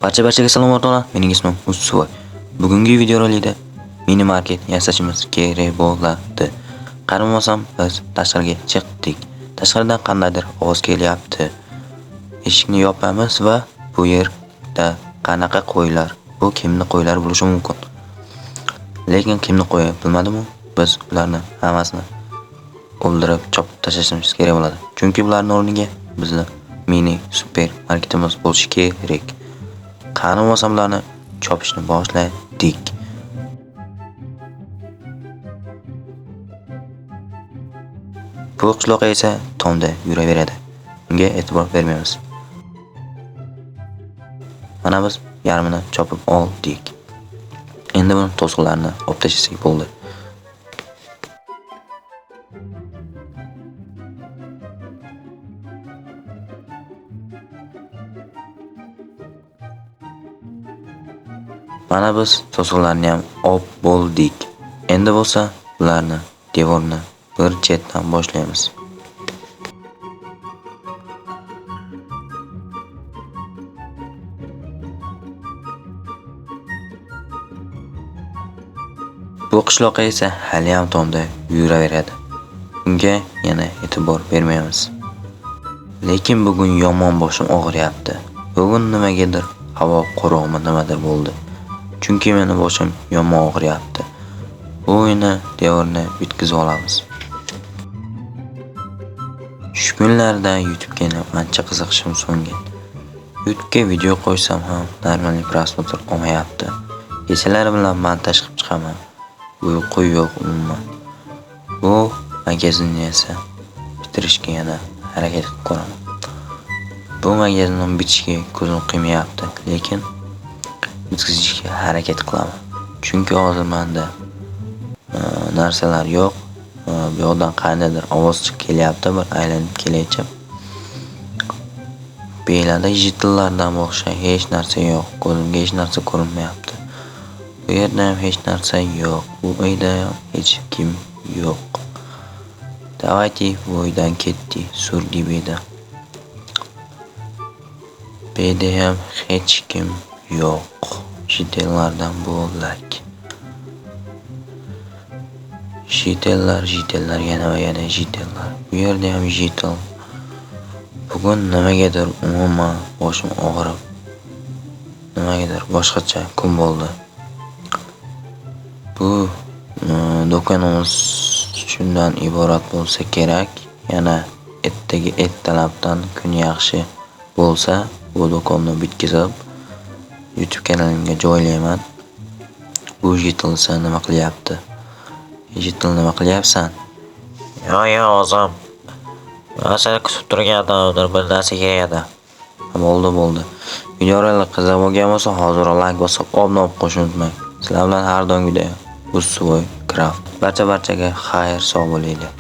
Barcha-barchaga salom o'rtoqlar, mening ismim Usvoy. Bugungi videorolikda mini market yasashimiz kerak bo'ladi. Qaramasam biz tashqariga chiqdik. Tashqaridan qandaydir ovoz kelyapti. Eshikni yopamiz va bu yerda qanaqa qo'ylar, bu kimni qo'ylari bo'lishi mumkin. Lekin kimni qo'yi bilmadim-u, biz ularni hammasini o'ldirib chopib tashlashimiz kerak bo'ladi. Chunki bularning o'rniga bizni mini supermarketimiz bo'lishi kerak. Qani bo'lsam ularni chopishni boshladik. Bu qishloq esa tomda yuraveradi. Unga e'tibor bermaymiz. Mana biz yarmini chopib oldik. Endi buni to'siqlarni olib tashlasak bo'ldi. Mana biz to'siqlarni ham olib bo'ldik. Endi bo'lsa ularni devorni bir chetdan boshlaymiz. Bu qishloqqa esa hali ham tomda yuraveradi. Unga yana e'tibor bermaymiz. Lekin bugun yomon boshim og'riyapti. Bugun nimagadir havo quruqmi nimadir bo'ldi. Chunki meni boshim yomon og'riyapti. Bu o'yinni devorni bitkazib olamiz. Shu kunlarda YouTube'ga yana ancha qiziqishim so'ngan. YouTube'ga video qo'ysam ham normal просмотр olmayapti. Kechalari bilan montaj qilib chiqaman. Uyqu yo'q umuman. Bu magazinni esa bitirishga yana harakat qilib ko'raman. Bu magazinni bitishga ko'zim qiymayapti, lekin bitkazishga harakat qilaman. Chunki hozir menda narsalar yo'q. Bu yoqdan qandaydir ovoz chiqib kelyapti, bir aylanib kelaychi. Bu yerlarda jitillardan boshqa hech narsa yo'q. Ko'zimga hech narsa ko'rinmayapti. Bu yerda ham hech narsa yo'q. Bu uyda ham hech kim yo'q. Давайте bu uydan ketdik, surdi bu yerda. Bu yerda ham hech kim yo'q. Jitellardan bo'lak. Jitellar, jitellar, yana va yana jitellar. Bu yerda ham jitel. Bugun nimagadir umuman boshim og'rib, nimagadir boshqacha kun bo'ldi. Bu do'konimiz shundan iborat bo'lsa kerak. Yana ertaga ertalabdan kun yaxshi bo'lsa, bu do'konni bitkazib YouTube kanalimga joylayman. Bu jitilsa nima qilyapti? Jitil nima qilyapsan? Yo, yo, o'zim. Men seni kutib turgandim, bir narsa kerak edi. Bo'ldi, bo'ldi. Videorolik qiziq bo'lgan bo'lsa, hozir like bosib, obuna bo'lib qo'yishni unutmang. Sizlar bilan har doimgidek Usvoy Craft. Barcha-barchaga xayr, sog' bo'linglar.